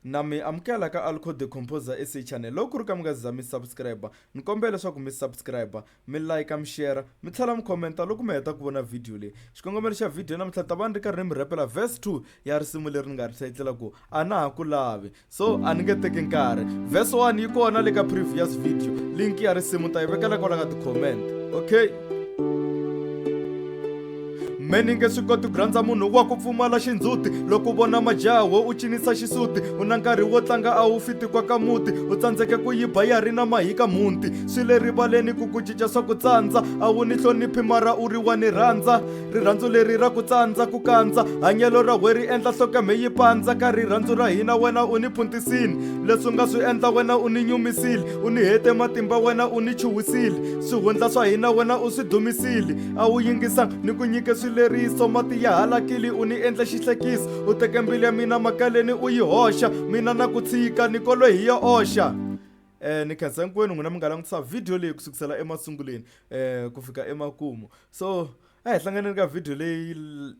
Na mi amukela ka Alco the Composer SA channel. Loko ku ri ka mi nga za mi subscribe, ni kombela leswaku mi subscribe, mi like, mi share, mi tlhela mi commenta loko mi heta ku vona video leyi. Xikongomelo xa video namuntlha ta va ni ri karhi ni mi rhepela verse 2 ya risimu leri ni nga ri titlela ku a na ha ku lavi. So a ni nge teki nkarhi. Verse 1 yi kona le ka previous video. Link ya risimu ta yi vekela kwala ka ti-comment. Okay. Me ni nge swi koti ku rhandza munhu wa ku pfumala xindzhuti loko u vona majaha wo u cinisa xisuti u na nkarhi wo tlanga a wu fiti kwa ka muti u tsandzeke ku yi ba ya ri na mahika mhunti swi le rivaleni ku ku cinca swa ku tsandza a wu ni hloniphi mara u ri wa ni rhandza rirhandzu leri ra ku tsandza ku kandza hanyelo ra we ri endla hlokemhe yi pandza ka rirhandzu ra hina wena u ni phuntisini leswi nga swi endla wena u ni nyumisile u ni hete matimba wena u ni chuhisile swihundla swa hina wena u swi dumisile a wu yingisanga ni ku nyike swileriso mati ya halakile u ni endle xihlekiso u teke mbilu ya mina makaleni u yi hoxa mina na ku tshika ni kolwe hi yo oxa Ni khensa hinkwenu n'wina mi nga langutisa video leyi ku sukisela emasunguleni ku fika emakumu so a hi hlanganeni ka video leyi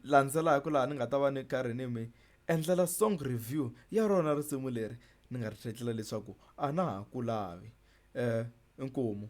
landzelaka laha ni nga ta va ni karhi ni mi endlela song review ya rona risimu leri ni nga ri titlela leswaku a na ha ku lavi inkomu.